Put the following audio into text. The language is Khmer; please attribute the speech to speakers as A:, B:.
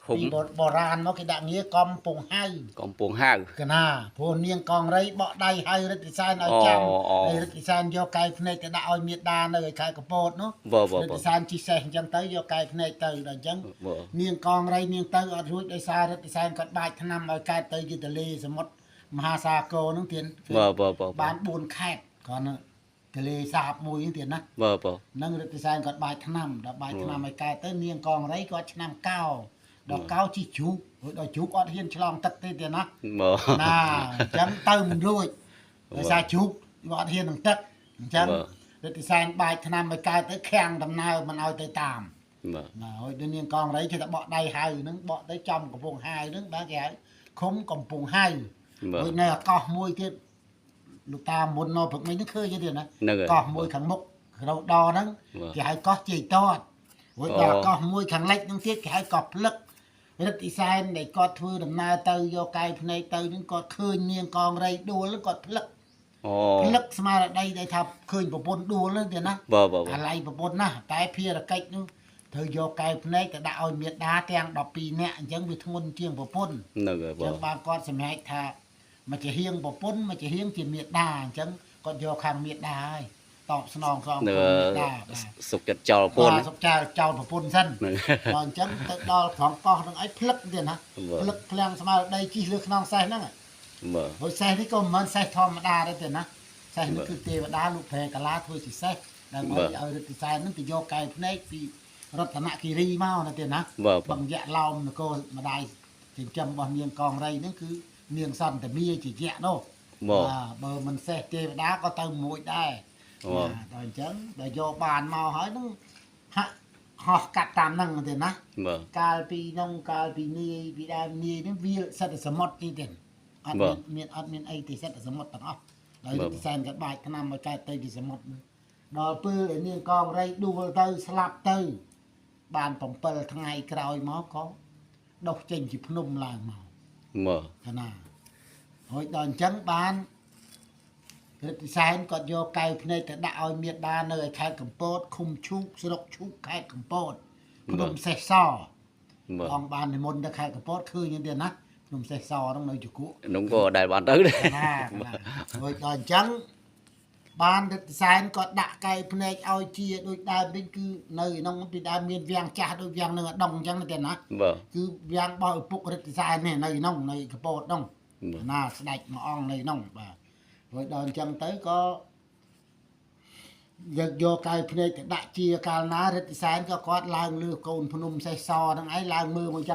A: ឃុំ
B: ពីបុរាណមកគេដាក់ងារកំពង់ហៅ
A: កំពង់ហៅ
B: កណាព្រោះនាងកងរៃបក់ដៃហៅរិទ្ធិសែនឲ្យចាំ
A: អូ
B: ហើយរិទ្ធិសែនយកកែភ្នែកទៅដាក់ឲ្យមេដានៅឯខេត្តកំពតនោះ
A: បើបើ
B: រិទ្ធ
A: បើ
B: ិសែនជីសេះអញ្ចឹងទៅយកកែភ្នែកទៅដល់អញ្ចឹង
A: បើ
B: នាងកងរៃនាងទៅអត់រួចដោយសាររិទ្ធិសែនគាត់បាចថ្នាំឲ្យកែតទៅជាទលេសមុទ្រមហាសាគរហ្នឹងទៀត
A: បើបើបើ
B: បាន4ខេត្តគ្រាន់តែទលេសាបមួយហ្នឹងទៀតណា
A: បើបើ
B: នឹងរិទ្ធិសែនគាត់បាចថ្នាំដល់បាចថ្នាំឲ្យកែតទៅនាងកងរៃគាត់ឆ្នាំកោដល់កោជីជ្រូករួចដល់ជ្រូកអត់ហ៊ានឆ្លងទឹកទេទៀតណា
A: បើ
B: ណាអញ្ចឹងទៅមិនរួចដោយសារជ្រូកវាអត់ហ៊ាននឹងទឹកអញ្ចឹងរិទ្ធិសែនបាចថ្នាំឲ្យកែតទៅខាំងដំណើរមិនឲ្យទៅតាម
A: បើ
B: ណាហើយដូចនាងកងរៃគេតែបក់ដៃហៅហ្នឹងបក់ទៅចំកំពង់ហៅហ្នឹងបាទគេហៅឃុំកំពង់ហៅ
A: បើ
B: ហើយនៅអាកោះមួយទៀតលោកតាមុនមកព្រឹកមិញហ្នឹងឃើញទេទៀតណា
A: ហ្នឹងហើយ
B: កោះមួយខាងមុខក្រៅដហ្នឹង
A: បាទ
B: គេហៅកោះជ័យតតរួចដល់
A: អូ
B: កោះមួយខាងលិចហ្នឹងទៀតគេហៅកោះភ្លឹករិទ្ធិសែនដែលគាត់ធ្វើដំណើរទៅយកកែភ្នែកទៅហ្នឹងគាត់ឃើញនាងកងរៃដួលហ្នឹងគាត់ភ្លឹក
A: អូ
B: ភ្លឹកស្មារតីដែលថាឃើញប្រពន្ធដួលហ្នឹងទៀតណា
A: បើបើបើ
B: អាឡ័យប្រពន្ធណាស់តែភារកិច្ចនោះត្រូវយកកែវភ្នែកទៅដាក់ឲ្យមេដាទាំង12នាក់អញ្ចឹងវាធ្ងន់ជាងប្រពន្ធ
A: ហ្នឹងហើយបើ
B: អញ្ចឹងបានគាត់សម្រេចថាមកជាហៀងប្រពន្ធមកជាហៀងជាមេដាអញ្ចឹងគាត់យកខាងមេដាហើយតបស្នងសង
A: នៅ
B: គុណមេដាបាទ
A: សុខចិត្តចោលពន្ធ
B: បាទសុកចែលចោលប្រពន្ធសិន
A: ហ្នឹង
B: ដល់អញ្ចឹងទៅដល់ត្រង់កោះនឹងឯងភ្លឹកទៀតណា
A: បាទ
B: ភ្លឹកភ្លាំងស្មើដីជីកលើខ្នងសេះហ្នឹង
A: បើ
B: ហើយសេះនេះក៏មិនមែនសេះធម្មតាដែរទេណាសេះនេះ
A: បាទ
B: គឺទេវតាលោកប្រែកាឡាធ្វើជាសេះដើម្បី
A: បាទ
B: ឲ្យរិទ្ធិសែនហ្នឹងទៅយកកែវភ្នែកពីរតនគិរីមកណាទេណា
A: បាទ
B: បង្យៈឡោមនគរម្ដាយចិញ្ចឹមរបស់នាងកងរៃហ្នឹងគឺនាងសន្តមាជាយៈនោះ
A: បើ
B: បាទបើមិនសេះទេវតាក៏ទៅមួយដែរ
A: បាទ
B: បាទដល់អញ្ចឹងដល់យកបានមកហើយហ្នឹងហាក់ហោះកាត់តាមហ្នឹងទេណា
A: បើ
B: កាលពីនោះកាលពីនាយពីដើមនាយហ្នឹងវាសិតតែសមុទ្រនេះទេអត់
A: បាទ
B: មានមានអត់មានអីទេសិតតែសមុទ្រទាំងអស់ដោយ
A: បាទ
B: រិទ្ធិសែនក៏បាចថ្នាំមកកើតទៅជាសមុទ្រហ្នឹងដល់ពេលដែលនាងកងរៃដួលទៅស្លាប់ទៅ បាន7ថ្ងៃក្រោយមកក៏ដុះចេញជាភ្នំឡើងមក
A: បើ
B: កណាហើយដល់អញ្ចឹងបានរិទ្ធិសែនគាត់យកកែវភ្នែកទៅដាក់ឲ្យមេដានៅឯខេត្តកំពតឃុំឈូកស្រុកឈូកខេត្តកំពតភ្នំសេះស
A: បើ
B: អង្គបាននិមន្តទៅខេត្តកំពតឃើញយ៉ាងទៀតណាភ្នំសេះសហ្នឹងនៅជគក់
A: នោះក៏ដែលបានទៅដែរ
B: ណាណារួចដល់អញ្ចឹងបានរិទ្ធិសែនក៏ដាក់កែវភ្នែកឲ្យជាដូចដើមវិញគឺនៅក្នុងពីដើមមានវាំងចាស់ដូចវាំងនៅឧដុង្គអញ្ចឹងណាទៀតណា
A: បើ
B: គឺវាំងរបស់ឪពុករិទ្ធិសែននេះនៅក្នុងនៅកំពតហ្នឹង
A: បើ
B: ណាស្ដេចមួយអង្គនៅក្នុងបាទរួចដល់អញ្ចឹងទៅក៏យកយកកែវភ្នែកទៅដាក់ជាកាលណារិទ្ធិសែនក៏គាត់ឡើងលើកូនភ្នំសេះសហ្នឹងឯងឡើងមើលមកអញ្ចឹង